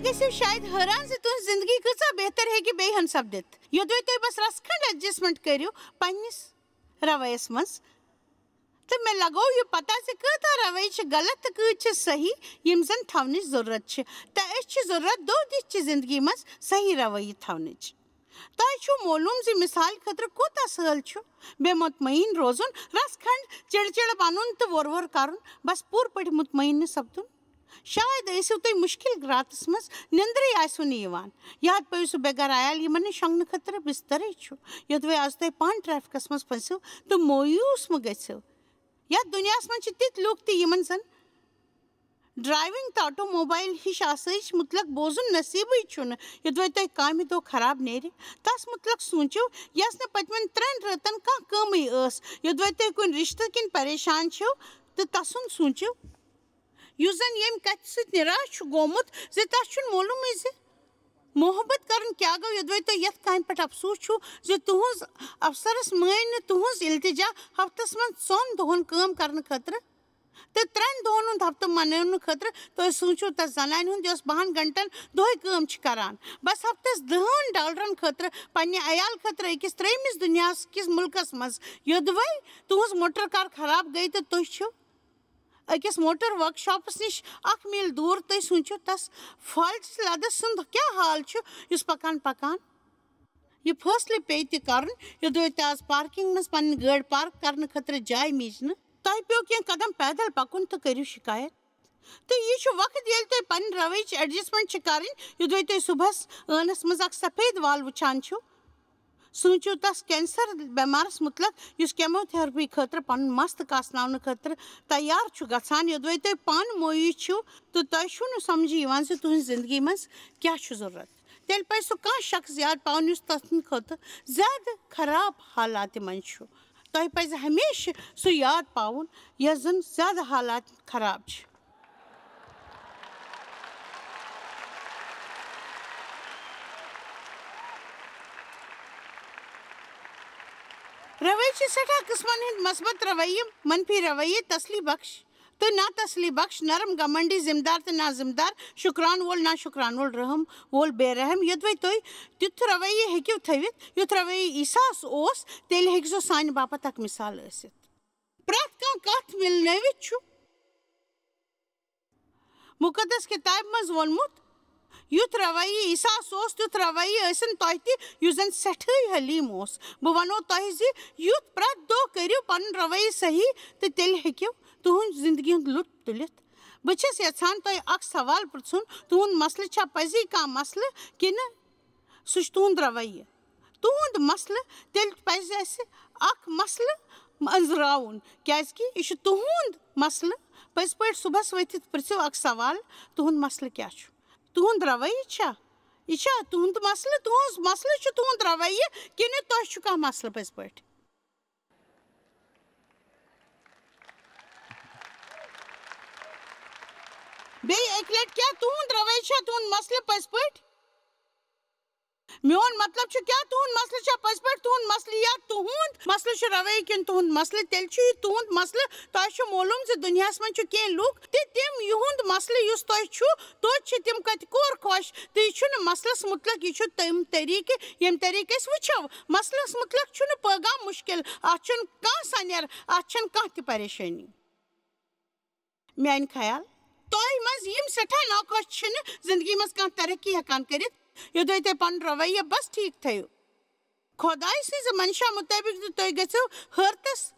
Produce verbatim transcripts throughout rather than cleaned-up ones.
گٔژھِو شاید حٲران زِ تُہٕنٛز زِندگی کۭژاہ بہتر ہیٚکہِ بیٚیہِ ہن سپدِتھ، یوٚدوَے تُہۍ بس رژھ کھنٛڈ ایڈجسٹمنٹ کٔرِو پننِس رویس منٛز۔ تہٕ مےٚ لگوو یہِ پتہ زِ کۭتیاہ رویہِ چھِ غلط تہٕ کۭتۍ چھِ صحیح، یِم زن تھاونٕچ ضروٗرت چھِ۔ تہٕ أسۍ چھِ ضروٗرت دۄہ دِش چہِ زِندگی منٛز صحیح رویہِ تھاونٕچ۔ تۄہہِ چھُو معلوم زِ مثال خٲطرٕ کوٗتاہ سہل چھُ بے مطمئن روزُن، رژھ کھنٛڈ چڑچڑ بنُن تہٕ وۄر وۄر کرُن، بس پوٗرٕ پٲٹھۍ مطمئن نہٕ سپدُن۔ شاید ٲسِو تُہۍ مُشکِل راتس منٛز، نیندرٕے آسِوٕ نہٕ یِوان۔ یاد پٲوِو سُہ بے گھر عیال، یِمن نہٕ شۄنٛگنہٕ خٲطرٕ بسترٕے چھُ، یوٚدوَے از تُہۍ پانہٕ ٹریفکس منٛز پھٔسِو تہٕ مایوس مہٕ گٔژھِو۔ یتھ دُنیاہس منٛز چھِ تِتھۍ لوٗکھ تہِ، یِمن زن ڈرائیونگ تہٕ آٹو موبائل ہِش آسٲیِش مُتلق بوزُن نصیٖبٕے چھُنہٕ، یوٚدوَے تۄہہِ کامہِ دۄہ خراب نیرِ۔ تس مُتلق سوٗنٛچِو، یۄس نہٕ پٔتمٮ۪ن ترٛٮ۪ن رٲژن کانٛہہ کٲمٕے ٲس، یوٚدوَے تُہۍ کُنہِ رِشتہٕ کِنۍ پریشان چھِو، تہٕ تسُنٛد سوٗنٛچِو، یُس زن ییٚمہِ کتھِ سۭتۍ نِراش چھُ گوٚمُت زِ تس چھُنہٕ معلومٕے زِ محبت کرُن کیٛاہ گوٚو، یوٚدوَے تُہۍ یتھ کامہِ پٮ۪ٹھ افسوٗس چھِو زِ تُہٕنٛز افسرس مٲنۍ نہٕ تُہٕنٛز التجا ہفتس منٛز ژۄن دۄہن کٲم کرنہٕ خٲطرٕ۔ تہٕ ترٛٮ۪ن دۄہن ہُنٛد ہفتہٕ مناونہٕ خٲطرٕ تُہۍ سوٗنٛچِو تَس زنانہِ ہُنٛد، یۄس بَہَن گھنٹن دۄہے کٲم چھِ کران، بس ہفتس دَہَن ڈالرن خٲطرٕ، پننہِ عیال خٲطرٕ، أکِس ترٛیٚیمِس دُنیاہس کِس مُلکس منٛز، یوٚدوَے تُہٕنٛز موٹر کار خراب گٔے تہٕ تُہۍ چھِو أکِس موٹر ورک شاپس نِش اکھ میٖل دوٗر۔ تُہۍ سوٗنٛچِو تَس فالج لدس سُنٛد کیٛاہ حال چھُ، یُس پکان پکان یہِ فٲصلہٕ پیٚیہِ تہِ کرُن، یوٚدوَے تہِ از پارکنگ منٛز پنٕنۍ گٲڑۍ پارک کرنہٕ خٲطرٕ جاے میج نہٕ۔ تۄہہِ پیٚو کینٛہہ قدم پیدل پکُن تہٕ کٔرِو شکایت۔ تہٕ یہِ چھُ وقت، ییٚلہِ تُہۍ پنٕنۍ رویچ ایڈجسٹمنٹ چھِ کرٕنۍ، یوٚدوَے تُہۍ صبحس ٲنس منٛز اکھ سفید وال وٕچھان چھِو۔ سوٗنٛچِو تَس کینسر بٮ۪مارس مُتلق، یُس کیموتھراپی خٲطرٕ پنُن مس تہٕ کاسناونہٕ خٲطرٕ تیار چھُ گژھان، یوٚدوَے تُہۍ پانہٕ مویوٗس چھِو تہٕ تۄہہِ چھُو نہٕ سمجھی یِوان زِ تُہٕنٛزِ زندگی منٛز کیٛاہ چھُ ضروٗرت۔ تیٚلہِ پَزِ سُہ کانٛہہ شخص یاد پاوُن، یُس تَتھ خٲطرٕ زیادٕ خراب حالاتہِ منٛز چھُ۔ تۄہہِ پَزِ ہمیشہِ سُہ یاد پاوُن، یَس زَن زیادٕ حالات خراب چھِ۔ رویہِ چھِ سٮ۪ٹھاہ قٕسمَن ہٕنٛدۍ، مثبت رویہِ، منفی رویہِ، تسلی بخش تہٕ ناتسلی بخش، نرم گمنڈی، ذمہٕ دار تہٕ نا ذمہٕ دار، شُکران وول، نا شُکران وول، رحم وول، بے رحم۔ یوٚدوَے تُہۍ تیُتھ رویہِ ہیٚکِو تھٲوِتھ، یُتھ رویہِ عیسیٰ ہس اوس، تیٚلہِ ہیٚکہِ سُہ سانہِ باپتھ اکھ مثال ٲسِتھ۔ پرٛٮ۪تھ کانٛہہ کتھ مِلنٲوِتھ چھُ مُقدس کِتابہِ منٛز ووٚنمُت، یُتھ رویہِ عیسیٰ ہس اوس، تیُتھ رویہِ ٲسِن تۄہہِ تہِ، یُس زن سٮ۪ٹھٕے حلیٖم اوس۔ بہٕ ونو تۄہہِ زِ یُتھ پرٛٮ۪تھ دۄہ کٔرِو پنُن رویہِ صحیح، تہٕ تیٚلہِ ہیٚکِو تُہنٛد زندگی ہُنٛد لُطف تُلِتھ۔ بہٕ چھَس یژھان تۄہہِ اکھ سوال پرٛژھُن، تُہُنٛد مسلہٕ چھا پزی کانٛہہ مسلہٕ، کِنہٕ سُہ چھُ تُہُنٛد رویہِ؟ تُہُنٛد مسلہٕ، تیٚلہِ پزِ اَسہِ اکھ مسلہٕ أنٛزراوُن، کیازِ کہِ یہِ چھُ تُہُنٛد مسلہٕ۔ پٔزۍ پٲٹھۍ صُبحس ؤتھِتھ پرٛژھِو اکھ سوال، تُہُنٛد مسلہٕ کیٛاہ چھُ؟ تُہُنٛد رویہِ چھا؟ یہِ چھا تُہُنٛد مسلہٕ؟ تُہُنٛز مسلہٕ چھُ تُہُنٛد رویہِ، کِنہٕ تۄہہِ چھُ کانٛہہ مسلہٕ پٔزۍ پٲٹھۍ؟ بیٚیہِ اَکہِ لَٹہِ، کیٛاہ تُہُنٛد رویہِ چھا تُہُنٛد مسلہٕ پٔزۍ پٲٹھۍ؟ میون مطلب چھُ، کیٛاہ تُہُنٛد مسلہٕ چھا پٔزۍ پٲٹھۍ تُہُنٛد مسلہٕ، یا تُہُنٛد مسلہٕ چھُ رویہِ کِنہٕ تُہُنٛد مسلہٕ؟ تیٚلہِ چھُ یہِ تُہُنٛد مسلہٕ۔ تۄہہِ چھُ معلوم زِ دُنیاہَس منٛز چھُ کینٛہہ لُکھ تہِ، تِم یِہُنٛد مسلہٕ یُس تۄہہِ چھُ، توتہِ چھِ تِم کَتہِ کورٕ خۄش۔ تہٕ یہِ چھُنہٕ مسلَس مُتلق، یہِ چھُ تَمہِ طریٖقہٕ، ییٚمہِ طریٖقہٕ أسۍ وٕچھو۔ مسلَس مُتلق چھُنہٕ پٲغام مُشکِل، اَتھ چھُنہٕ کانٛہہ سَنٮ۪ر، اَتھ چھَنہٕ کانٛہہ تہِ پریشٲنی۔ میانہِ خیال، تۄہہِ منٛز یِم سٮ۪ٹھاہ ناخۄش چھِنہٕ زندگی منٛز کانٛہہ ترقی ہٮ۪کان کٔرِتھ، یوٚدوَے تُہۍ پنُن رویہ بس ٹھیٖک تھٲیِو۔ خۄداے سٕنٛزِ منشا مُطٲبِق زِ تُہۍ گٔژھِو حٲرتس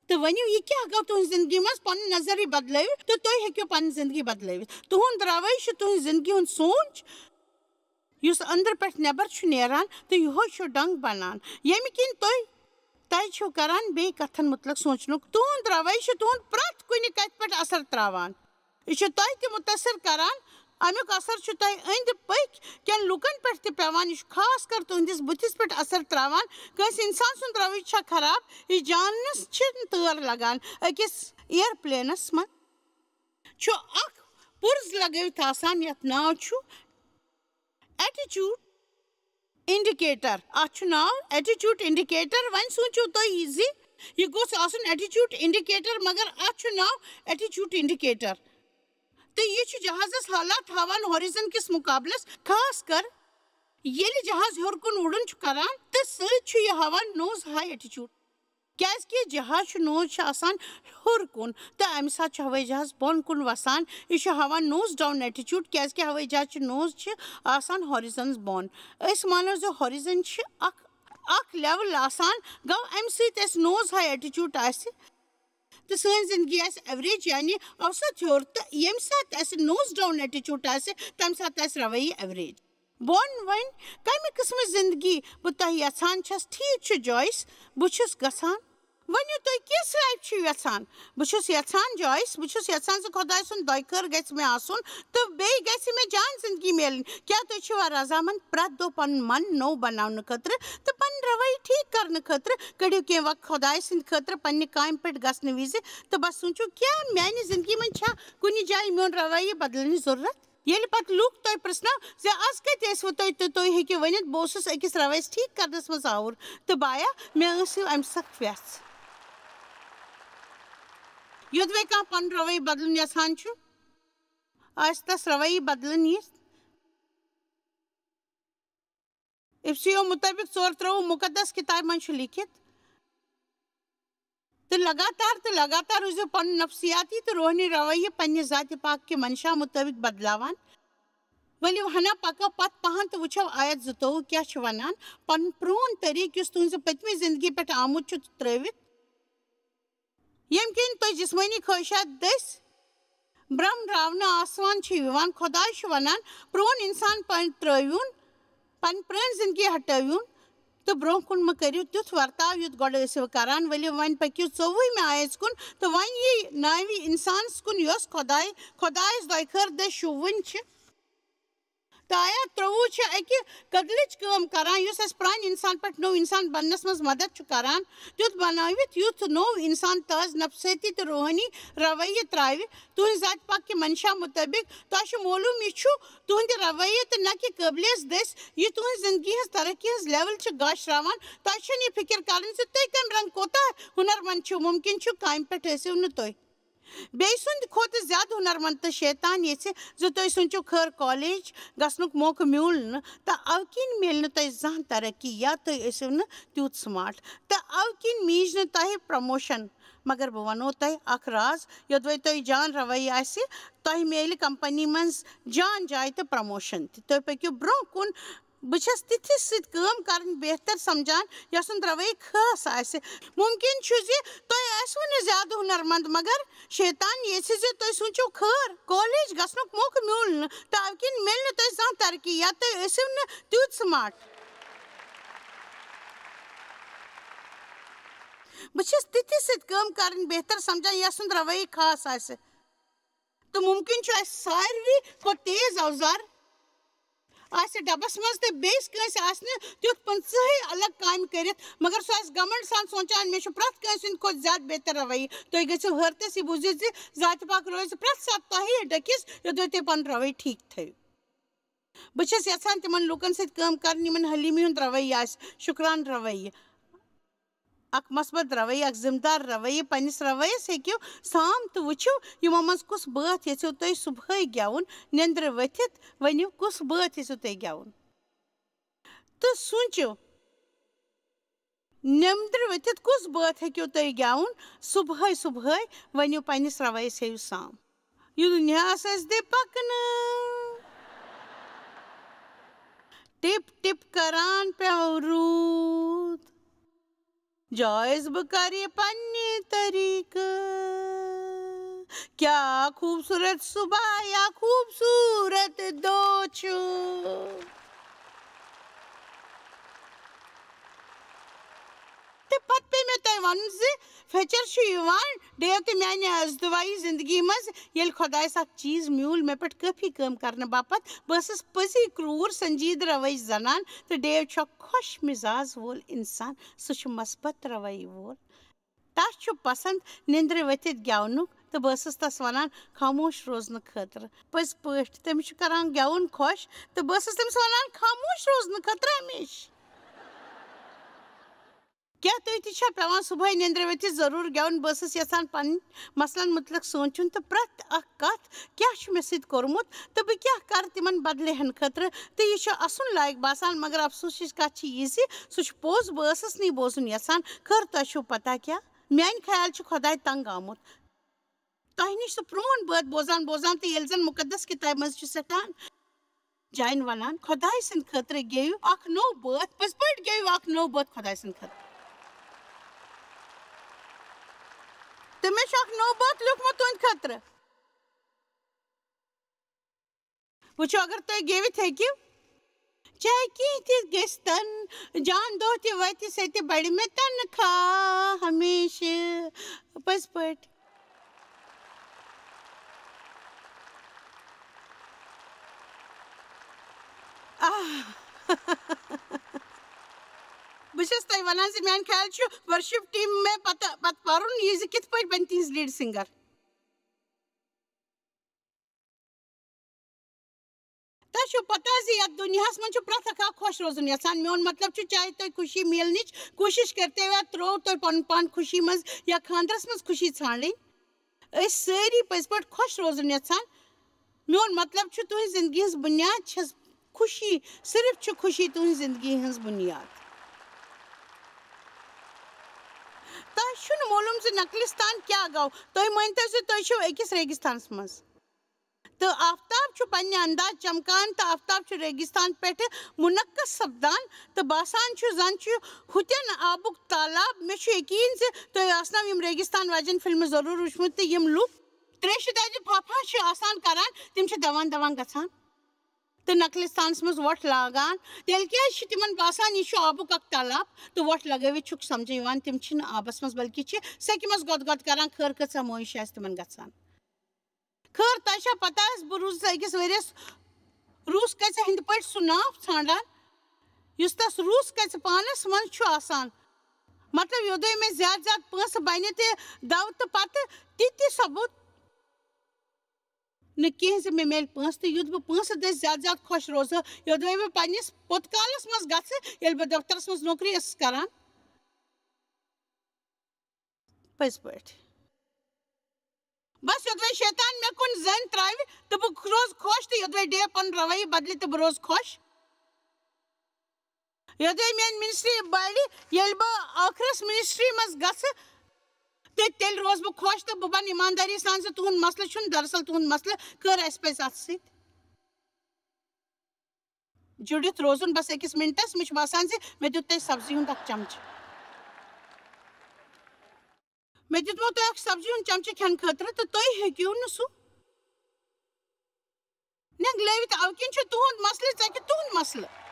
تہٕ ؤنِو، یہِ کیٛاہ گوٚو تُہٕنٛزِ زندگی منٛز؟ پنُن نظریہِ بدلٲوِو تہٕ تُہۍ ہیٚکِو پنٕنۍ زندگی بدلٲوِتھ۔ تُہُنٛد رویہ چھُ تُہٕنٛزِ زندگی ہُنٛد سونٛچ، یُس أنٛدرٕ پٮ۪ٹھ نٮ۪بر چھُ نیران تہٕ یِہوٚے چھُ ڈنٛگ بنان، ییٚمہِ کِنۍ تُہۍ طے چھِو کران بیٚیہِ کتھن مُتعلق سونٛچنُک۔ تُہُنٛد رویہ چھُ تُہُنٛد پرٛٮ۪تھ کُنہِ کتھِ پٮ۪ٹھ اثر تراوان۔ یہِ چھُ تۄہہِ تہِ مُتٲثر کران۔ اَمیُک اثر چھُ تۄہہِ أنٛدۍ پٔکۍ کٮ۪ن لُکن پٮ۪ٹھ تہِ پٮ۪وان۔ یہِ چھُ خاص کر تُہٕنٛدِس بُتھِس پٮ۪ٹھ اثر تراوان۔ کٲنٛسہِ انسان سُنٛد رویہ چھا خراب، یہِ جاننس چھِنہٕ تٲر لگان۔ أکِس ایئر پلینس منٛز چھُ اکھ پُرز لگٲوِتھ آسان، یتھ ناو چھُ ایٹیچیوڈ انڈیکیٹر۔ اتھ چھُ ناو ایٹیچیوڈ انڈیکیٹر۔ وۄنۍ سوٗنٛچِو تُہۍ زِ یہِ گوٚژھ آسُن ایٹیچیوڈ انڈیکیٹر، مگر اتھ چھُ ناو ایٹیچیوڈ انڈیکیٹر۔ تہٕ یہِ چھُ جہازس حالات ہاوان ہورِزن کِس مُقابلس، خاص کر ییٚلہِ جہاز ہیوٚر کُن وُڈُن چھُ کران تہٕ سۭتۍ چھُ یہِ ہاوان نوز ہاے ایٹیچیوڈ۔ کیازِ کہِ جہاز چھُ نوز چھُ آسان ہیوٚر کُن تہٕ امہِ ساتہٕ چھُ ہوٲیی جہاز بۄن کُن وسان۔ یہِ چھُ ہاوان نوز ڈاؤن ایٹیچیوڈ، کیازِ کہِ ہوٲیی جہاز چھِ نوز چھِ آسان ہورِزنس بۄن۔ أسۍ مانو زِ ہورِزن چھِ اکھ اکھ لیول آسان، گوٚو امہِ سۭتۍ اسہِ نوز ہاے ایٹیچیوڈ آسہِ تہٕ سٲنۍ زندگی آسہِ ایوریج یعنی اوسط ہیوٚر، تہٕ ییٚمہِ ساتہٕ اسہِ نوز ڈاؤن ایٹیچیوڈ آسہِ تمہِ ساتہٕ آسہِ روٲیی ایوریج۔ بہٕ وَنہٕ وۄنۍ کمہِ قٕسمٕچ زندگی بہٕ تۄہہِ یژھان چھَس۔ ٹھیٖک چھُ جویس، بہٕ چھُس گژھان۔ ؤنِو تُہۍ کِژھ لایف چھِو یژھان؟ بہٕ چھُس یژھان جویس، بہٕ چھُس یژھان زِ خۄداے سُنٛد دۄیہِ خٲر گژھِ مےٚ آسُن تہٕ بیٚیہِ گژھِ مےٚ جان زندگی میلٕنۍ۔ کیٛاہ تُہۍ چھِوا رضامند پرٛٮ۪تھ دۄہ پنُن من نوٚو بناونہٕ خٲطرٕ تہٕ پنٕنۍ روٲیی ٹھیٖک کرنہٕ خٲطرٕ؟ کٔڑِو کینٛہہ وقت خۄداے سٕنٛدِ خٲطرٕ پننہِ کامہِ پٮ۪ٹھ گژھنہٕ وِزِ تہٕ بس سوٗنٛچِو، کیٛاہ میانہِ زندگی منٛز چھا کُنہِ جایہِ میون رویہِ بدلنٕچ ضروٗرت؟ ییٚلہِ پتہٕ لوٗکھ تۄہہِ پرٛژھنو زِ از کتہِ ٲسوٕ تُہۍ تہٕ تُہۍ ہیٚکِو ؤنِتھ، بہٕ اوسُس أکِس رویس ٹھیٖک کرنس منٛز آوُر تہٕ بایا مےٚ ٲسِو امہِ سخت وٮ۪ژھ۔ یوٚدوَے کانٛہہ پنُن رویہِ بدلُن یژھان چھُ، آسہِ تس رویہِ بدلُن یہِ۔ افسیو مطٲبق ژور ترٛووُہ مقدس کتابہِ منٛز چھُ لیکھِتھ، تہٕ لگاتار تہٕ لگاتار روٗزِو پنُن نفسیاتی تہٕ روحٲنی رویہِ پننہِ ذاتِ پاک کہِ منشا مطٲبق بدلاوان۔ ؤلِو ہنا پکو پتھ پہن تہٕ وٕچھو آیت زٕتووُہ کیٛاہ چھُ ونان، پنُن پرٛون طریٖقہٕ یُس تُہنٛزِ پٔتمہِ زندگی پٮ۪ٹھ آمُت چھُ ترٲوِتھ۔ ییٚمہِ کِنۍ تُہۍ جسمٲنی خٲہِشات دٔسۍ برٛم راونہٕ آسمان چھِ یِوان۔ خۄداے چھُ وَنان، پرٛون اِنسان پنٕنۍ ترٛٲوِوُن، پنٕنۍ پرٛٲنۍ زِندگی ہٹٲوِوُن تہٕ برٛونٛہہ کُن مہٕ کٔرِو تیُتھ ورتاو یُتھ گۄڈٕ ٲسِو کران۔ ؤلِو وۄنۍ پٔکِو ژوٚوُہمہِ آیژ کُن تہٕ وۄنۍ یی ناوِ اِنسانَس کُن یۄس خۄداے، خۄدایَس دۄیہِ خٲر دٔسۍ شوٗبوٕنۍ چھِ۔ تہٕ آیت ترٛوٚوُہ چھِ اَکہِ کٔدلٕچ کٲم کران، یُس اَسہِ پرٛانہِ اِنسان پٮ۪ٹھ نوٚو اِنسان بننَس منٛز مدد چھُ کران، تیُتھ بنٲوِتھ، یُتھ نوٚو اِنسان تازٕ نفسیٲتی تہٕ روحٲنی رویہِ ترٛاوِ۔ تُہٕنٛزِ ذاتِ پاک کہِ منشا مُطٲبِق، تۄہہِ چھُ معلوٗم، یہِ چھُ تُہٕنٛدِ رویہِ تہٕ نہ کہِ قٲبلیت دٔسۍ، یہِ تُہٕنٛزِ زِندگی ہٕنٛز ترقی ہٕنٛز لیول چھِ گاشراوان۔ تۄہہِ چھَنہٕ یہِ فِکر کرٕنۍ زِ تُہۍ کَمہِ رنٛگہٕ کوتاہ ہُنرمنٛد چھِو۔ مُمکِن چھُ، کامہِ پٮ۪ٹھ ٲسِو نہٕ تُہۍ۔ بیٚیہِ سُنٛد کھۄتہٕ زیادٕ ہُنرمنٛد تہٕ شیطان ییٚژھِ زِ تُہۍ سوٗنٛچِو خٲر کالج گژھنُک موقعہٕ میوٗل نہٕ، تہٕ اَوٕ کِنۍ میلہِ نہٕ تۄہہِ زانٛہہ ترقی یا تُہۍ ٲسِو نہٕ تیوٗت سمارٹ، تہٕ اَوٕ کِنۍ میج نہٕ تۄہہِ پرموشن۔ مگر بہٕ وَنو تۄہہِ اکھ راز، یوٚدوَے تۄہہِ جان رویہِ آسہِ، تۄہہِ میلہِ کمپنی منٛز جان جاے تہٕ پرموشن تہِ۔ تُہۍ پٔکِو برٛونٛہہ کُن۔ بہٕ چھَس تِتھِس سۭتۍ کٲم کرٕنۍ بہتر سمجھان، یۄس نہٕ ترٛوٲیی خاص آسہِ۔ مُمکِن چھُ زِ تۄہہِ آسِوٕ نہٕ زیادٕ ہُنرمنٛد، مگر شیطان ییٚژھِ زِ تُہۍ سوٗنٛچِو خٲر۔ کالج گژھنُک موقعہٕ میوٗل نہٕ، تہٕ اَمہِ کِنۍ میلہِ نہٕ تۄہہِ زانٛہہ ترقی یا تُہۍ ٲسِو نہٕ تیوٗت سمارٹ۔ بہٕ چھَس تِتھِس سۭتۍ کٲم کرٕنۍ بہتر سمجھان، یۄس نہٕ ترٛوٲیی خاص آسہِ۔ تہٕ مُمکِن چھُ اَسہِ ساروی کھۄتہٕ تیز اوزار آسہِ ڈبس منٛز تہٕ بیٚیِس کٲنٛسہِ آسہِ نہٕ تیُتھ پٕنٛژٕہٕے الگ کامہِ کٔرِتھ، مگر سُہ آسہِ گمنڈ سان سونٛچان، "مےٚ چھُ پرٛٮ۪تھ کٲنٛسہِ ہٕنٛدِ کھۄتہٕ زیادٕ بہتر رویہِ۔" تُہۍ گٔژھِو حٲرتس یہِ بوٗزِتھ زِ ذاتِ پاک روزِ پرٛٮ۪تھ ساتہٕ تۄہی ڈٔکِس، یوٚدوَے تُہۍ پنُن رویہِ ٹھیٖک تھٲیِو۔ بہٕ چھَس یژھان تِمن لوٗکن سۭتۍ کٲم کرٕنۍ، یِمن حلیمی ہُنٛد رویہِ آسہِ، شُکران رویہِ۔ اکھ مثبت رویہ، اکھ ذمہٕ دار رویہ۔ پننِس رویس ہیٚکِو سام تہٕ وٕچھِو، یِمو منٛز کُس بٲتھ یژھِو تُہۍ صبحٲے گٮ۪وُن، نیٚنٛدرِ ؤتھِتھ ؤنِو، کُس بٲتھ یژھِو تُہۍ گٮ۪وُن۔ تہٕ سوٗنٛچِو، نیٚنٛدرِ ؤتھِتھ کُس بٲتھ ہیٚکِو تُہۍ گٮ۪وُن؟ صبحٲے صبحٲے ؤنِو پننِس رویس ہیٚیِو سام۔ یہِ دُنیاہس ٲسۍ دِ پکنہٕ، ٹِپ ٹِپ کران پیوٚو روٗد۔ جایز بہٕ کرٕ یہِ پننہِ طریٖقہٕ۔ کیٛاہ خوٗبصوٗرت صُبح یا خوٗبصوٗرت دۄہ چھُ۔ تہٕ پتہٕ پیٚیہِ مےٚ تۄہہِ ونُن زِ فیوچر چھُ یِوان۔ ڈیو تہٕ میانہِ ازدواجی زندگی منٛز ییٚلہِ خۄدایس اکھ چیٖز میوٗل مےٚ پٮ۪ٹھ کٲفی کٲم کرنہٕ باپتھ، بہٕ ٲسٕس پٔزی کرٛوٗر سنجیدٕ رویچ زنان، تہٕ ڈیو چھُ اکھ خۄش مزاز وول انسان۔ سُہ چھُ مثبت رویہِ وول۔ تس چھُ پسند نیٚنٛدرِ ؤتھِتھ گٮ۪ونُک، تہٕ بہٕ ٲسٕس تس ونان خاموش روزنہٕ خٲطرٕ۔ پٔزۍ پٲٹھۍ، تٔمِس چھُ کران گٮ۪وُن خۄش، تہٕ بہٕ ٲسٕس تٔمِس ونان خاموش روزنہٕ خٲطرٕ ہمیشہٕ۔ کیٛاہ تُہۍ تہِ چھا پٮ۪وان صُبحٲے نیٚنٛدرِ ؤتھِتھ ضروٗر گٮ۪وُن؟ بہٕ ٲسٕس یَژھان پنٕنۍ مسلن مُتعلق سونٛچُن تہٕ پرٛٮ۪تھ اکھ کَتھ کیٛاہ چھُ مےٚ سۭتۍ کوٚرمُت تہٕ بہٕ کیٛاہ کَرٕ تِمن بدلہِ ہن خٲطرٕ۔ تہٕ یہِ چھُ اَسُن لایق باسان، مگر افسوسٕچ کَتھ چھِ یہِ زِ سُہ چھُ پوٚز، بہٕ ٲسٕس نہٕ یہِ بوزُن یَژھان۔ خٲر، تۄہہِ چھُو پتہ کیٛاہ؟ میٛانہِ خیال چھُ خۄداے تنگ آمُت۔ تۄہہِ نِش سُہ پرٛون بٲتھ بوزان بوزان تہٕ ییٚلہِ زن مُقدس کِتابہِ منٛز چھُ سٮ۪ٹھاہن جاین ونان، خۄداے سٕنٛدِ خٲطرٕ گیٚیِو اکھ نوٚو بٲتھ، پٔزۍ پٲٹھۍ گیٚیِو اکھ نوٚو بٲتھ خۄداے سٕنٛدِ خٲطرٕ۔ تہٕ مےٚ چھُ اکھ نوٚو بٲتھ لیوٗکھمُت تُہنٛدِ خٲطرٕ۔ وٕچھِو، اگر تُہۍ گیٚوِتھ ہیٚکِو، چاہے کینٛہہ تہِ گٔژھتن، جان دۄہ تہِ واتہِ سیٚتہِ بڑِ مےٚ تنخواہ ہمیشہٕ۔ پٔزۍ پٲٹھۍ۔ آہ۔ بہٕ چھَس تۄہہِ وَنان زِ میٛانہِ خیال چھُ worship team مےٚ پَتہٕ، پَتہٕ پَرُن یہِ زِ کِتھ پٲٹھۍ بَنہِ تِہِنٛز lead singer۔ تۄہہِ چھو پتہ زِ یتھ دُنیاہس منٛز چھُ پرٛٮ۪تھ اکھ اکھ خۄش روزُن یژھان۔ میون مطلب چھُ، چاہے تُہۍ خوشی میلنٕچ کوٗشِش کٔرِو یا ترٛوو تُہۍ پنُن پان خوشی منٛز یا خاندرس منٛز خوشی ژھانڈٕنۍ، أسۍ سٲری پٔزۍ پٲٹھۍ خۄش روزُن یژھان۔ میون مطلب چھُ، تُہنٛزِ زندگی ہٕنٛز بُنیاد چھس خوشی، صرف چھِ خوشی تُہنٛزِ زندگی ہٕنٛز بُنیاد۔ تۄہہِ چھُنہٕ معلوم زِ نقلستان کیٛاہ گوٚو۔ تُہۍ مٲنۍتو زِ تُہۍ چھِو أکِس ریگستانس منٛز۔ تہٕ آفتاب چھُ پننہِ انداز چمکان تہٕ آفتاب چھُ ریگستان پٮ۪ٹھٕ منعکس سپدان تہٕ باسان چھُ زن چھُ ہُتٮ۪ن آبُک تالاب۔ مےٚ چھُ یقین زِ تۄہہِ آسنو یِم ریگستان واجٮ۪ن فلمہٕ ضروٗر وٕچھمُت تہٕ یِم لُکھ تریشہِ دادِ پھاپھا چھِ آسان کران، تِم چھِ دوان دوان گژھان تہٕ نقلستانس منٛز وۄٹھ لاگان۔ تیٚلہِ کیٛازِ چھِ تِمن باسان یہِ چھُ آبُک اکھ تالاب تہٕ وۄٹھ لگٲوِتھ چھُکھ سمجھٕ یِوان تِم چھِنہٕ آبس منٛز بلکہِ چھِ سیٚکہِ منٛز گۄد گۄد کران؟ خٲر کۭژاہ مویہِ چھِ اَسہِ تِمن گژھان۔ خٲر، تۄہہِ چھا پتہ، بہٕ روٗزٕس أکِس ؤرِیَس روٗس کَژِ ہٕنٛدۍ پٲٹھۍ سُہ ناو ژھانٛڈان، یُس تَس روٗس کَژِ پانَس منٛز چھُ آسان۔ مطلب، یوٚدوے مےٚ زیادٕ زیادٕ پونٛسہٕ بَنہِ تہِ دَو تہٕ پَتہٕ تہِ تہِ ثبوٗت نہٕ کینٛہہ زِ مےٚ میلہِ پونٛسہٕ، تہٕ یُتھ بہٕ پونٛسہٕ دٔسۍ زیادٕ زیادٕ خۄش روزٕ، یوٚدوے بہٕ پنٛنِس پوٚت کالَس منٛز گژھٕ، ییٚلہِ بہٕ دفترَس منٛز نوکری ٲسٕس کَران۔ پٔزۍ پٲٹھۍ۔ بس یوٚدوے شیطان مےٚ کُن زٔنۍ ترٛاوِ تہٕ بہٕ روزٕ خۄش، تہٕ یوٚدوے ڈے پنُن رویہِ بدلہِ تہٕ بہٕ روزٕ خۄش۔ یوٚدوے میٛانہِ ministry بڑِ، ییٚلہِ بہٕ ٲخرس ministry منٛز گژھٕ، تہٕ تیٚلہِ روزٕ بہٕ خۄش تہٕ بہٕ بنہٕ ایٖماندٲری سان زِ تُہُنٛد مسلہٕ چھُنہٕ دراصل تُہُنٛد مسلہٕ۔ کٔر اَسہِ پَزِ اَتھ سۭتۍ جُڑِتھ روزُن بس أکِس مِنٹَس۔ مےٚ چھُ باسان زِ مےٚ دیُت تۄہہِ سبزی ہُنٛد اکھ چمچہٕ۔ مےٚ دیُتمو تۄہہِ اکھ سبزی ہُنٛد چمچہٕ کھٮ۪نہٕ خٲطرٕ تہٕ تُہۍ ہیٚکِو نہٕ سُہ نٮ۪نٛگلٲوِتھ۔ اَوٕ کِنۍ چھُ تُہُنٛد مسلہٕ، ژےٚ کیٛاہ تُہُنٛد مسلہٕ؟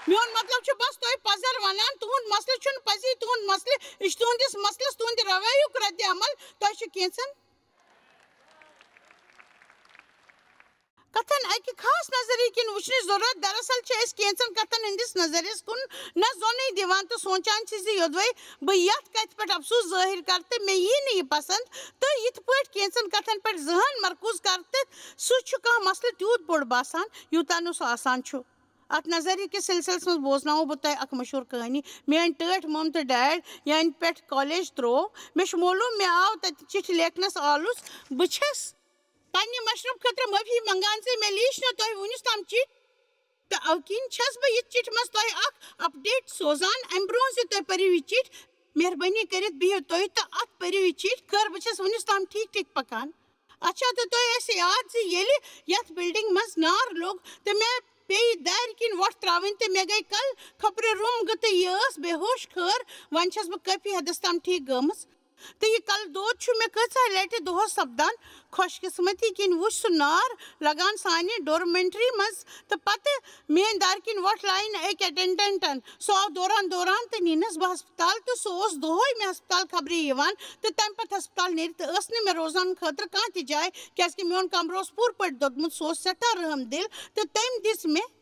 میون مطلب چھُ بس تۄہہِ پزر ونان، تُہُنٛد مسلہٕ چھُنہٕ پزی تُہُنٛد مسلہٕ، یہِ چھُ تُہنٛدِس مسلس تُہنٛدِ رویُک رد عمل۔ تۄہہِ چھُ کینٛژن کتھن اکہِ خاص نظریہِ کِنۍ وٕچھنٕچ ضرورت۔ دراصل چھِ أسۍ کینٛژن کتھن ہٕنٛدِس نظریس کُن نہ زونٕے دِوان تہٕ سونٛچان چھِ زِ یوٚدوَے بہٕ یتھ کتھِ پٮ۪ٹھ افسوس ظٲہِر کرٕ تہٕ مےٚ یی نہٕ یہِ پسند، تہٕ یِتھ پٲٹھۍ کینٛژن کتھن پٮ۪ٹھ ذہن مرکوز کرٕ تہٕ سُہ چھُ کانٛہہ مسلہٕ تیوٗت بوٚڑ باسان، یوٗتاہ نہٕ سُہ آسان چھُ۔ اتھ نظریہِ کِس سلسلس منٛز بوزناوو بہٕ تۄہہِ اکھ مشہوٗر کہانی۔ میٲنۍ ٹٲٹھۍ مم تہٕ ڈیڈ یعنی پٮ۪ٹھ کالج تروو۔ مےٚ چھُ معلوم، مےٚ آو تتہِ چِٹھِ لیکھنس آلُژ۔ بہٕ چھَس پننہِ مشروب خٲطرٕ معٲفی منگان زِ مےٚ لیٖچھ نہٕ تۄہہِ وُنیُس تام چِٹھۍ، تہٕ اَوٕ کِنۍ چھَس بہٕ یہِ چِٹھۍ منٛز تۄہہِ اکھ update سوزان۔ اَمہِ برٛونٛہہ زِ تُہۍ پٔرِو یہِ چِٹھۍ، مہربٲنی کٔرِتھ بِہِو تُہۍ تہٕ اَتھ پٔرِو یہِ چِٹھۍ۔ خٲر، بہٕ چھَس وُنیُس تام ٹھیٖک ٹھیٖک پکان۔ اچھا، تہٕ تۄہہِ آسہِ یاد زِ ییٚلہِ یَتھ building منٛز نار لوٚگ تہٕ مےٚ پیٚیہِ دارِ کِنۍ وۄٹھ ترٛاوٕنۍ تہٕ مےٚ گٔے کل کھۄپرِ رُم گٔتہٕ، یہِ ٲس بے ہوش۔ خٲر، وۄنۍ چھَس بہٕ کٲفی حدس تام ٹھیٖک گٔمٕژ۔ تہٕ یہِ کلہٕ دود چھُ مےٚ کۭژاہ لٹہِ دۄہس سپدان۔ خۄش قسمتی کِنۍ وُچھ سُہ نار لگان سانہِ dormitory منٛز، تہٕ پتہٕ میٲنۍ دارِ کِنۍ وۄٹھ لایِن أکۍ attendantن۔ سُہ آو دوران دوران تہٕ نِنس بہٕ ہسپتال، تہٕ سُہ اوس دۄہے مےٚ ہسپتال خبرِ یِوان، تہٕ تمہِ پتہٕ ہسپتال نیرِتھ تہٕ ٲس نہٕ مےٚ روزنہٕ خٲطرٕ کانٛہہ تہِ جاے، کیازِ کہِ میون کمرٕ اوس پوٗرٕ پٲٹھۍ دوٚدمُت، سُہ اوس سٮ۪ٹھاہ رحم دِل، تہٕ تٔمۍ دِژ مےٚ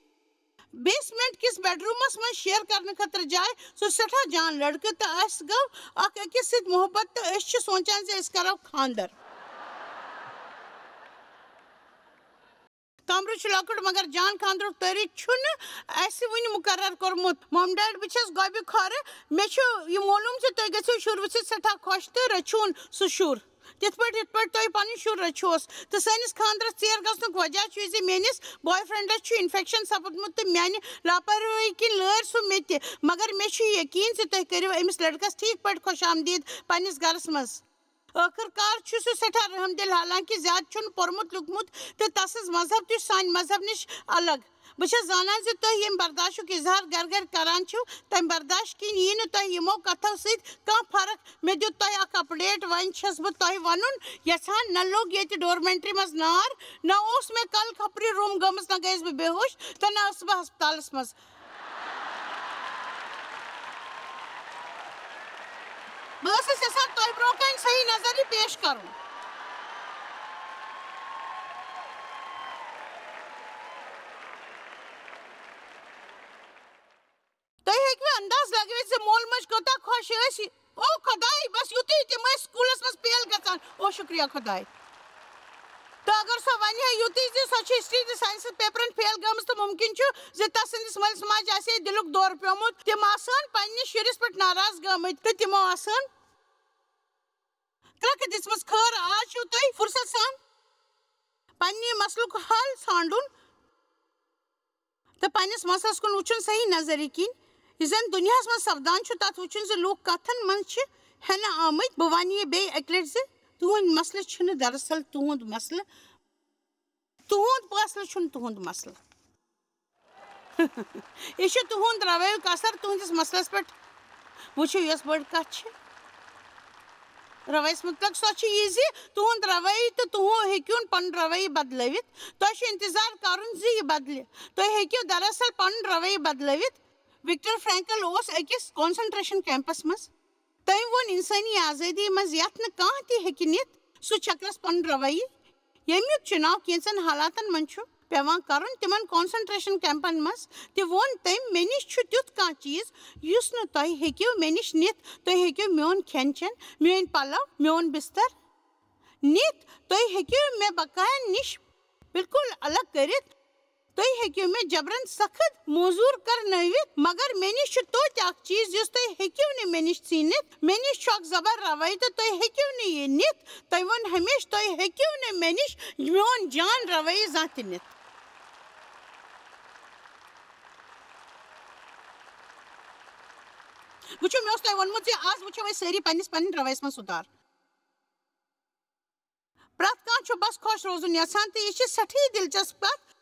basement کِس bedroomس منٛز share کرنہٕ خٲطرٕ جاے۔ سُہ سٮ۪ٹھاہ جان لڑکہٕ تہٕ اسہِ گوٚو اکھ أکِس سۭتۍ محبت تہٕ أسۍ چھِ سونٛچان زِ أسۍ کرو خانٛدر۔ کمرٕ چھُ لۄکُٹ، مگر جان خانٛدرُک تٲریٖخ چھُنہٕ اَسہِ وُنہِ مُقرر کوٚرمُت۔ مام ڈیڈ، بہٕ چھَس گۄبہِ کھۄرٕ۔ مےٚ چھُ یہِ معلوٗم زِ تُہۍ گٔژھِو شُر وٕچھِتھ سٮ۪ٹھاہ خۄش تہٕ رٔچھِوُن سُہ شُر، تِتھ پٲٹھۍ یِتھ پٲٹھۍ تُہۍ پنُن شُر رٔچھوس۔ تہٕ سٲنِس خانٛدرَس ژیر گژھنُک وجہ چھُ زِ میٛٲنِس boyfriendس چھُ infection سپُدمُت تہٕ میٛانہِ لاپروٲہی کِنۍ لٲرۍ سُہ مےٚ تہِ۔ مگر مےٚ چھُ یقیٖن زِ تُہۍ کٔرِو أمِس لڑکس ٹھیٖک پٲٹھۍ خۄش آمدید پننِس گرس منٛز۔ ٲخٕر کار چھُ سُہ سٮ۪ٹھاہ رحم دِل، حالانکہِ زیادٕ چھُنہٕ پوٚرمُت لیوٗکھمُت تہٕ تسٕنٛز مذہب تہِ چھُ سانہِ مذہب نِش الگ۔ بہٕ چھَس زانان زِ تُہۍ ییٚمہِ برداشُک اظہار گرِ گرِ کران چھِو، تَمہِ برداشت کِنۍ یی نہٕ تۄہہِ یِمو کتھو سۭتۍ کانٛہہ فرق۔ مےٚ دیُت تۄہہِ اکھ update، وۄنۍ چھَس بہٕ تۄہہِ وَنُن یژھان، نہ لوٚگ ییٚتہِ dormitory منٛز نار، نہ اوس مےٚ کل کھپری روٚم گٔمٕژ، نہ گٔیَس بہٕ بے ہوش تہٕ نہ ٲسٕس بہٕ ہسپتالس منٛز۔ بہٕ ٲسٕس یژھان تۄہہِ برونٛہہ کنہِ صحیح نظر یہِ پیش کرُن۔ تُہۍ ہیٚکِوٕ انداز لگٲوِتھ زِ مول موج کوٗتاہ خۄش ٲسۍ؟ او خۄداے، بس یُتُے تِم ٲسۍ سکوٗلس منٛز فیل گژھان۔ او شُکریہ خۄداے۔ تہٕ اگر سۄ ونہِ ہے یُتُے زِ سۄ چھِ ہسٹری تہٕ ساینسس پیپرن فیل گٔمٕژ، تہٕ مُمکِن چھُ زِ تس سٕنٛدِس مٲلۍ سماجہِ آسہِ ہے دِلُک دورٕ پیومُت۔ تِم آسہٕ ہن پننِس شُرِس پٮ۪ٹھ ناراض گٔمٕتۍ تہٕ تِمو آسہٕ ہن کرٛکھ دِژمٕژ۔ خٲر، آز چھِو تُہۍ فرصت سان پننہِ مسلُک حل ژھانٛڈُن تہٕ پننِس مسلس کُن وُچھُن صحیح نظرِ کِنۍ۔ یہِ زن دُنیاہس منٛز سپدان چھُ، تتھ وُچھُن زِ لوٗکھ کتھن منٛز چھِ ہٮ۪نہٕ آمٕتۍ۔ بہٕ ونہٕ یہِ بیٚیہِ اکہِ لٹہِ زِ تُہنٛدۍ مسلہٕ چھِنہٕ دراصل تُہنٛد مسلہٕ۔ تُہنٛد مسلہٕ چھُنہٕ تُہنٛد مسلہٕ۔ یہِ چھُ تُہنٛد رویُک اثر تُہنٛدِس مسلس پٮ۪ٹھ۔ وٕچھِو، یۄس بٔڑ کتھ چھِ رویس متعلق، سۄ چھِ یہِ زِ تُہنٛد رویہِ تہٕ تُہُنٛد ہیٚکِو نہٕ پنُن رویہِ بدلٲوِتھ۔ تۄہہِ چھُ انتظار کرُن زِ یہِ بدلہِ۔ تُہۍ ہیٚکِو دراصل پنُن رویہِ بدلٲوِتھ۔ وکٹر فرینکل اوس أکِس concentration campس منٛز۔ تٔمۍ ووٚن، انسٲنی آزٲدی منٛز یتھ نہٕ کانٛہہ تہِ ہیٚکہِ نِتھ، سُہ چھکرس پنُن رویہِ، ییٚمیُک چُناو کینٛژن حالاتن منٛز چھُ پٮ۪وان کرُن، تِمن concentration campن منٛز تہِ ووٚن تٔمۍ، مےٚ نِش چھُ تیُتھ کانٛہہ چیٖز یُس نہٕ تۄہہِ ہیٚکِو مےٚ نِش نِتھ۔ تُہۍ ہیٚکِو میون کھٮ۪ن چٮ۪ن، میٲنۍ پلو، میون بستر نِتھ، تُہۍ ہیٚکِو مےٚ بقاین نِش بالکل الگ کٔرِتھ۔ تُہۍ ہیٚکِو مےٚ جبرن سخت موزوٗر کرنٲوِتھ، مگر مےٚ نِش چھُ توتہِ اکھ چیٖز یُس تُہۍ ہیٚکِو نہٕ مےٚ نِش ژھیٖنِتھ۔ مےٚ نِش چھُ اکھ زبر رویہِ تہٕ تُہۍ ہیٚکِو نہٕ یہِ نِتھ۔ تٔمۍ ووٚن ہمیشہٕ، تُہۍ ہیٚکِو نہٕ مےٚ نِش میون جان رویہِ زانٛہہ تہِ نِتھ۔ وٕچھِو، مےٚ اوس تۄہہِ ووٚنمُت زِ آز وٕچھو أسۍ سٲری پننِس پننِس رویس منٛز سُدھار۔ پرٛٮ۪تھ کانٛہہ چھُ بس خۄش روزُن یژھان، تہٕ یہِ چھِ سٮ۪ٹھٕے دلچسپ کتھ۔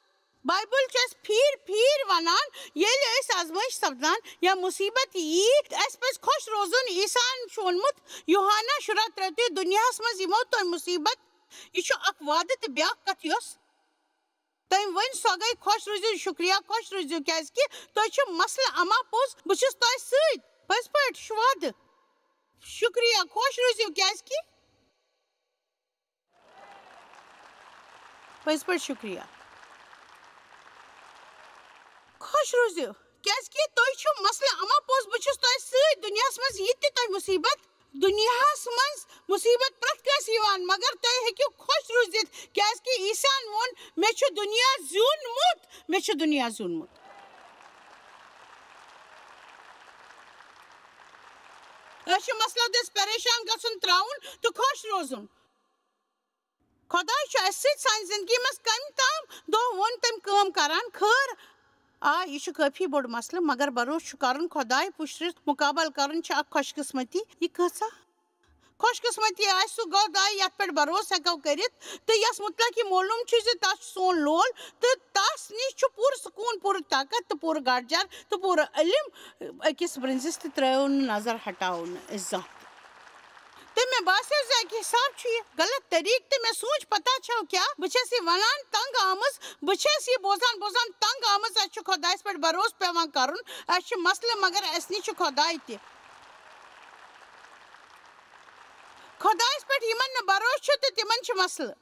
بایبل چھُ اَسہِ پھیٖرۍ پھیٖرۍ ونان، ییٚلہِ أسۍ آزمٲیش سپدان یا مُصیبت یی، تہٕ اَسہِ پزِ خۄش روزُن۔ عیسیٰ ہن چھُ ووٚنمُت، یوحنا شُراہ ترٛےٚ، تُہۍ دُنیاہس منٛز یِمو تۄہہِ مُصیبت۔ یہِ چھُ اکھ وعدٕ تہٕ بیٛاکھ کتھ یۄس تٔمۍ ؤنۍ، سۄ گٔے، خۄش روٗزِو، شُکریہ، خۄش روٗزِو، کیٛازِ کہِ تُہۍ چھِو مسلہٕ اما پوٚز، بہٕ چھُس تۄہہِ سۭتۍ۔ پٔزۍ پٲٹھۍ، یہِ چھُ وعدٕ۔ شُکریہ، خۄش روٗزِو، کیٛازِ کہِ پٔزۍ پٲٹھۍ شُکریہ۔ خۄش روٗزِو، کیٛازِ کہِ تُہۍ چھِو مسلہٕ اما پوٚز، بہٕ چھُس تۄہہِ سۭتۍ۔ دُنیاہَس منٛز یہِ تہِ تۄہہِ مُصیٖبت، دُنیاہَس منٛز مُصیٖبت پرٛٮ۪تھ کٲنٛسہِ یِوان، مگر تُہۍ ہیٚکِو خۄش روٗزِتھ، کیٛازِ کہِ عیسیٰ ہَن ووٚن، "مےٚ چھُ دُنیا زیوٗنمُت، مےٚ چھُ دُنیا زیوٗنمُت۔" أسۍ چھِ مسلو دٔسۍ پریشان گژھُن ترٛاوُن تہٕ خۄش روزُن۔ خۄداے چھُ اَسہِ سۭتۍ سانہِ زِندگی منٛز کَمہِ تام دۄہ ووٚن تٔمۍ کٲم کران۔ خٲر، آ، یہِ چھُ کٲفی بوٚڑ مسلہٕ، مگر بروسہٕ چھُ کرُن خۄداے پُشرِتھ مُقابل کرُن چھِ اکھ خۄش قٕسمتی۔ یہِ کۭژاہ خۄش قٕسمتی آسہِ سُہ خۄداے یَتھ پٮ۪ٹھ بروسہٕ ہٮ۪کو کٔرِتھ تہٕ یَس مُتعلق یہِ معلوٗم چھُ زِ تَس چھُ سون لول تہٕ تَس نِش چھُ پوٗرٕ سکوٗن، پوٗرٕ طاقت تہٕ پوٗرٕ گاٹہٕ جار تہٕ پوٗرٕ علم أکِس برنزِس تہِ ترٛٲیو نہٕ نظر ہٹاوو نہٕ أسۍ زانٛہہ تہِ۔ تہٕ مےٚ باسیو زِ اَکہِ حساب چھُ یہِ غلط طریٖقہٕ، تہٕ مےٚ سوٗنٛچ، پتہ چھو کیٛاہ؟ بہٕ چھَس یہِ وَنان تنٛگ آمٕژ، بہٕ چھَس یہِ بوزان بوزان تنٛگ آمٕژ۔ اَسہِ چھُ خۄدایَس پٮ۪ٹھ بروسہٕ پٮ۪وان کَرُن، اَسہِ چھُ مسلہٕ، مگر اَسہِ نِش چھُ خۄداے تہِ۔ خۄدایَس پٮ۪ٹھ یِمَن نہٕ بروسہٕ چھُ تہٕ تِمَن چھِ مسلہٕ۔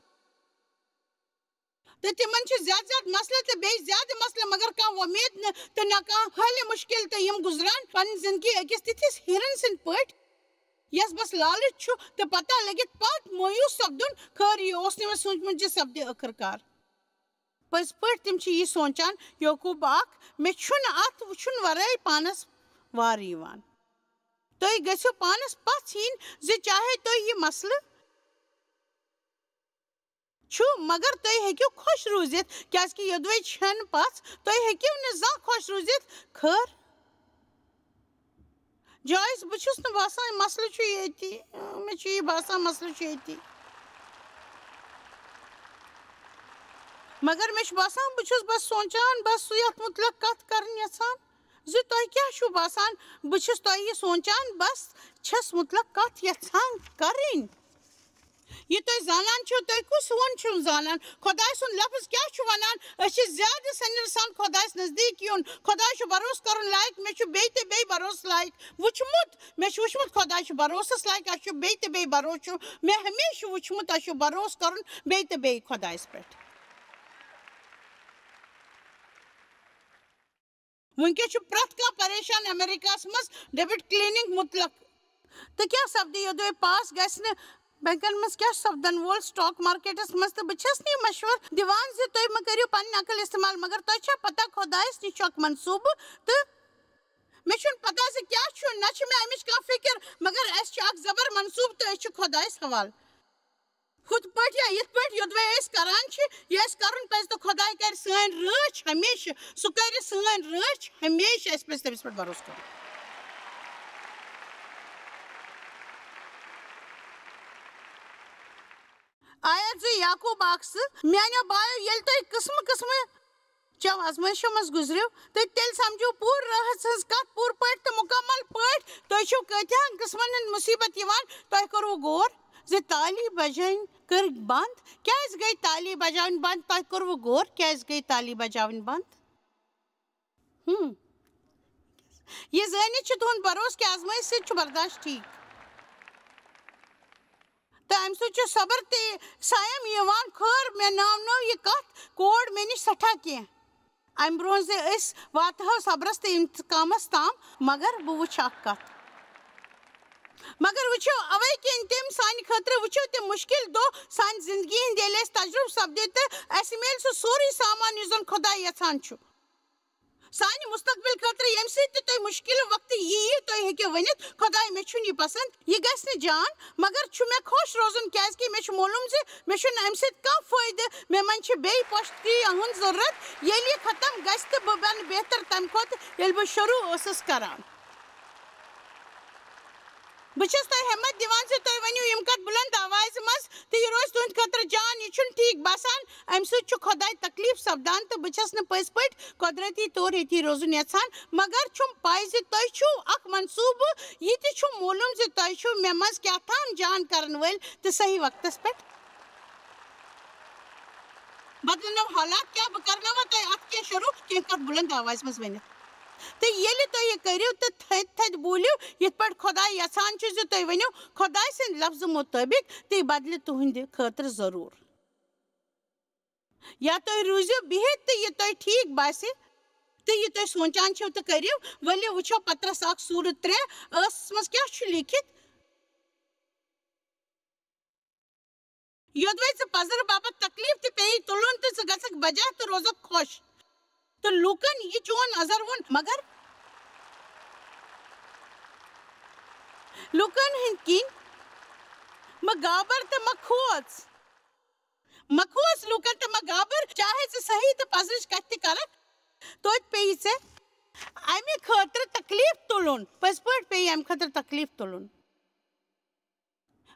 تہٕ تِمَن چھِ زیادٕ زیادٕ مسلہٕ تہٕ بیٚیہِ زیادٕ مسلہٕ، مگر کانٛہہ وۄمید نہٕ تہٕ نہ کانٛہہ حل مُشکِل، تہٕ یِم گُزران پنٕنۍ زِندگی أکِس تِتھِس ہِرن سٕنٛدۍ پٲٹھۍ، یَس بس لالٕچ چھُ تہٕ پتہ لٔگِتھ پتھ مایوٗس سپدُن۔ خٲر، یہِ اوس نہٕ مےٚ سوٗنٛچمُت زِ سپدِ ٲخٕر کار۔ پٔزۍ پٲٹھۍ تِم چھِ یہِ سونٛچان، یعقوٗب اکھ، مےٚ چھُنہٕ اتھ وٕچھُن ورٲے پانس وارٕ یِوان۔ تُہۍ گٔژھِو پانس پژھ یِنۍ زِ چاہے تۄہہِ یہِ مسلہٕ چھُ، مگر تُہۍ ہیٚکِو خۄش روٗزِتھ، کیازِ کہِ یوٚدوَے چھَنہٕ پژھ، تُہۍ ہیٚکِو نہٕ زانٛہہ خۄش روٗزِتھ۔ خٲر، جایز، بہٕ چھُس نہٕ باسان مسلہٕ چھُ ییٚتی، مےٚ چھُ یہِ باسان مسلہٕ چھُ ییٚتی۔ مگر مےٚ چھُ باسان بہٕ چھُس بس سونٛچان، بس سُہ یتھ مُتعلق کتھ کرٕنۍ یژھان زِ تۄہہِ کیٛاہ چھُو باسان، بہٕ چھُس تۄہہِ یہِ سونٛچان، بس چھَس مُتعلق کتھ یژھان کرٕنۍ۔ یہِ تُہۍ زانان چھِو، تُہۍ کُس ووٚن چھِو زانان؟ خۄداے سُنٛد لفظ کیٛاہ چھُ وَنان؟ أسۍ چھِ زیادٕ سَنِر سان خۄدایَس نزدیٖک یُن۔ خۄداے چھُ بھروسہٕ کَرُن لایق۔ مےٚ چھُ بیٚیہِ تہِ بیٚیہِ بھروسہٕ لایق وُچھمُت۔ مےٚ چھُ وُچھمُت خۄداے چھُ بھروسَس لایق۔ اَسہِ چھُ بیٚیہِ تہِ بیٚیہِ بھروسہٕ چھُ۔ مےٚ ہمیشہِ چھُ وُچھمُت اَسہِ چھُ بھروسہٕ کَرُن بیٚیہِ تہِ بیٚیہِ خۄدایَس پٮ۪ٹھ۔ وٕنکیٚس چھُ پرٛٮ۪تھ کانٛہہ پریشان امریکہس منٛز ڈیبٹ کلیننگ مُتعلق۔ تہٕ کیٛاہ سپدِ یوٚدوے پاس گژھِ نہٕ بینکن منٛز کیٛاہ سپدن وول سٹاک مارکیٹس منٛز؟ تہٕ بہٕ چھَس نہٕ یہِ مشورٕ دِوان زِ تُہۍ مہ کٔرِو پنٕنۍ عقل استعمال، مگر تۄہہِ چھا پتہ خۄدایس نِش چھُ اکھ منصوٗبہٕ؟ تہٕ مےٚ چھُنہٕ پتہ زِ کیٛاہ چھُ، نہ چھِ مےٚ امِچ کانٛہہ فکر، مگر اسہِ چھُ اکھ زبر منصوٗبہٕ تہٕ أسۍ چھِ خۄدایس حوالہٕ۔ ہُتھ پٲٹھۍ یا یِتھ پٲٹھۍ یوٚدوے أسۍ کران چھِ، یہِ اَسہِ کرُن پَزِ، تہٕ خۄداے کرِ سٲنۍ رٲچھ ہمیشہٕ، سُہ کرِ سٲنۍ رٲچھ ہمیشہٕ، اَسہِ پَزِ تٔمِس پٮ۪ٹھ بھروسہٕ کرُن۔ آیت زٕ، یعقوب اکھ زٕ، میانیو بایو، ییٚلہِ تُہۍ قٕسمہٕ قٕسمہٕ چٮ۪و آزمٲیشو منٛز گُزرِو، تہٕ تیٚلہِ سمجھِو پوٗرٕ راحت سٕنٛز کتھ پوٗرٕ پٲٹھۍ تہٕ مُکمل پٲٹھۍ۔ تُہۍ چھِو کۭتیاہن قٕسمن ہٕنٛدۍ مُصیبت یِوان، تۄہہِ کوٚروٕ غور زِ تالی بجٲنۍ کٔرٕکھ بنٛد؟ کیٛازِ گٔے تالی بجاوٕنۍ بنٛد؟ تۄہہِ کوٚروٕ غور کیٛازِ گٔے تالی بجاوٕنۍ بنٛد؟ ہم۔ یہِ زٲنِتھ چھُ تُہُنٛد بھروسہٕ کہِ آزمٲیش سۭتۍ چھُ برداشت ٹھیٖک۔ تہٕ اَمہِ سۭتۍ چھُ صبر تہِ صایم یِوان۔ خٲر، مےٚ ناونٲو یہِ کتھ کوڈ مےٚ نِش سٮ۪ٹھاہ کینٛہہ۔ اَمہِ برٛونٛہہ زِ أسۍ واتہو صبرس تہٕ انتقامس تام، مگر بہٕ وٕچھِ اکھ کتھ۔ مگر وٕچھِو، اوے کِنۍ تِم سانہِ خٲطرٕ، وٕچھِو، تِم مُشکِل دۄہ سانہِ زندگی ہٕنٛدۍ، ییٚلہِ اَسہِ تجرُبہٕ سپدِ تہٕ اَسہِ میلہِ سُہ سورُے سامان یُس زن خۄداے یژھان چھُ سانہِ مستقبل خٲطرٕ، ییٚمہِ سۭتۍ تہِ تۄہہِ مُشکِل وقتہٕ یِیہِ، تُہۍ ہیٚکِو ؤنِتھ، "خۄداے، مےٚ چھُنہٕ یہِ پسند، یہِ گژھِ نہٕ جان، مگر چھُ مےٚ خۄش روزُن، کیازِ کہِ مےٚ چھُ معلوم زِ مےٚ چھُنہٕ امہِ سۭتۍ کانٛہہ فٲیدٕ، مےٚ منٛز چھِ بیٚیہِ پۄشتی ہُنٛد ضروٗرت، ییٚلہِ یہِ ختم گژھِ تہٕ بہٕ بنہٕ بہتر تمہِ کھۄتہٕ، ییٚلہِ بہٕ شروع ٲسٕس کران۔" بہٕ چھَس تۄہہِ ہمت دِوان زِ تُہۍ ؤنِو یِم کتھ بُلند آوازِ منٛز تہٕ یہِ روزِ تُہنٛدِ خٲطرٕ جان۔ یہِ چھُنہٕ ٹھیٖک باسان، امہِ سۭتۍ چھُ خۄداے تکلیف سپدان تہٕ بہٕ چھَس نہٕ پٔزۍ پٲٹھۍ قۄدرتی طور ییٚتی روزُن یژھان، مگر چھُم پَے زِ تۄہہِ چھُو اکھ منصوٗبہٕ، یہِ تہِ چھُم معلوم زِ تۄہہِ چھُو مےٚ منٛز کیٛاہ تام جان کرن وٲلۍ تہٕ صحیح وقتس پٮ۪ٹھ بدلنو حالات۔ کیٛاہ بہٕ کرناوا تۄہہِ اتھ کینٛہہ شروٗع، کینٛہہ کتھ بُلند آوازِ منٛز ؤنِتھ؟ تہٕ ییٚلہِ تُہۍ یہِ کٔرِو تہٕ تھٔدۍ تھٔدۍ بوٗلِو، یِتھ پٲٹھۍ خۄداے یژھان چھُ زِ تُہۍ ؤنِو خۄداے سٕنٛدِ لفظہٕ مُطٲبِق، تہٕ یہِ بدلہِ تُہنٛدِ خٲطرٕ ضروٗر۔ یا تُہۍ روٗزِو بِہِتھ تہٕ یہِ تۄہہِ ٹھیٖک باسہِ تہٕ یہِ تُہۍ سونٛچان چھِو تہٕ کٔرِو۔ ؤلِو وٕچھو پطرس اکھ سورہ ترٛےٚ ٲسس منٛز کیٛاہ چھُ لیٖکھِتھ۔ یوٚدوَے ژٕ پزرٕ باپتھ تکلیف تہِ پیٚیہِ تُلُن تہٕ ژٕ گژھکھ بجا تہٕ روزکھ خۄش۔ تہٕ لوٗکن یہِ چون نظر ووٚن، مگر لوٗکن ہٕنٛدۍ کِنۍ مہٕ گابر تہٕ مہٕ کھوژ۔ مہ کھوژ لوٗکن تہٕ مہ گابر، چاہے ژٕ صحیح تہٕ پزرٕچ کتھ تہِ کرکھ، توتہِ پیٚیہِ ژےٚ امہِ خٲطرٕ تکلیف تُلُن۔ پٔزۍ پٲٹھۍ پیٚیہِ امہِ خٲطرٕ تکلیف تُلُن۔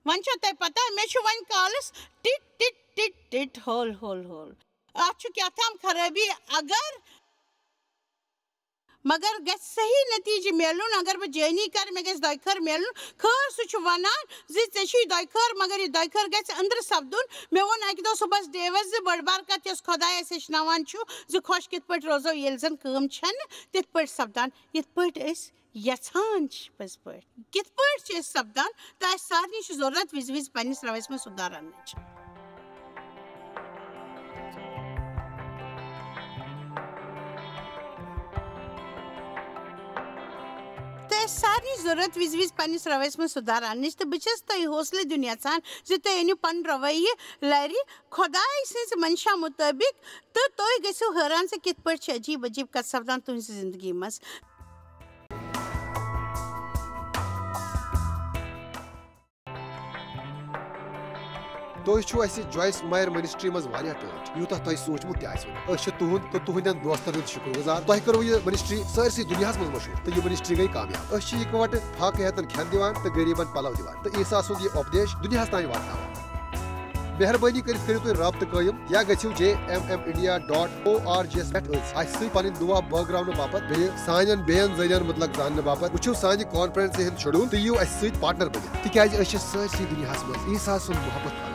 وۄنۍ چھو تۄہہِ پتہ، مےٚ چھُ وۄنۍ کالس ٹِٹ ٹِٹ ٹِٹ ٹِٹ، ہول ہول ہول۔ اتھ چھُ کیٛاہ تام خرٲبی۔ اگر مگر گژھِ صحیح نتیجہٕ میلُن۔ اگر بہٕ جٲنی کرٕ، مےٚ گژھِ دۄیہِ خٲر میلُن۔ خٲر سُہ چھُ ونان زِ ژےٚ چھُے دۄیہِ خٲر، مگر یہِ دۄیہِ خٲر گژھِ أنٛدرٕ سپدُن۔ مےٚ ووٚن اکہِ دۄہ صُبحس ڈیوس زِ بٔڑ بار کتھ یۄس خۄداے اَسہِ ہیٚچھناوان چھُ زِ خۄش کِتھ پٲٹھۍ روزو، ییٚلہِ زن کٲم چھنہٕ تِتھ پٲٹھۍ سپدان، یِتھ پٲٹھۍ أسۍ یژھان چھِ۔ پٔزۍ پٲٹھۍ کِتھ پٲٹھۍ چھِ أسۍ سپدان؟ تہٕ اَسہِ سارنٕے چھِ ضروٗرت وِزِ وِزِ پننِس رویس منٛز سُدھار اننٕچ۔ تہٕ سارنٕے ضروٗرت وِزِ وِزِ پننِس رویس منٛز سُدھار اننٕچ، تہٕ بہٕ چھَس تۄہہِ حوصلہٕ دیُن یژھان زِ تُہۍ أنِو پنُن رویہِ لرِ خۄداے سٕنٛزِ منشا مُطٲبِق، تہٕ تُہۍ گٔژھِو حٲران زِ کِتھ پٲٹھۍ چھِ عجیٖب عجیٖب کتھٕ سپدان تُہنٛزِ زندگی منٛز۔ تُہۍ چھِو اَسہِ جویس مایر منسٹری منٛز واریاہ ٹٲٹھۍ، یوٗتاہ تۄہہِ سوٗنٛچمُت تہِ آسہِ نہٕ۔ أسۍ چھِ تُہُنٛد تہٕ تُہنٛدٮ۪ن دوستن ہُنٛد شُکر گُزار۔ تۄہہِ کٔروٕ یہِ منسٹری سٲرسٕے دُنیاہس منٛز مشہوٗر، تہٕ یہِ منسٹری گٔے کامیاب۔ أسۍ چھِ اِکوٹہٕ فاقہٕ ہیتن کھٮ۪ن دِوان تہٕ غریبن پلو دِوان، تہٕ عیسیٰ سُنٛد یہِ اُپدیش دُنیاہس تام واتناوان۔ مہربٲنی کٔرِتھ کٔرِو تُہۍ رابطہٕ قٲیِم یا گٔژھِو J M M India dot O R G یس پٮ۪ٹھ أسۍ اَسہِ سۭتۍ پنٕنۍ دُعا بٲگراونہٕ باپتھ، بیٚیہِ سانٮ۪ن بیٚین ذٔریعن مُتعلق زاننہٕ باپتھ۔ وٕچھِو سانہِ کانفرنسہِ ہُنٛد شیڈول تہٕ یِیِو اَسہِ سۭتۍ پارٹنر بٔنِتھ، تِکیازِ أسۍ چھِ سٲرسٕے دُنیاہس منٛز عیسیٰ سُنٛد محبت کران۔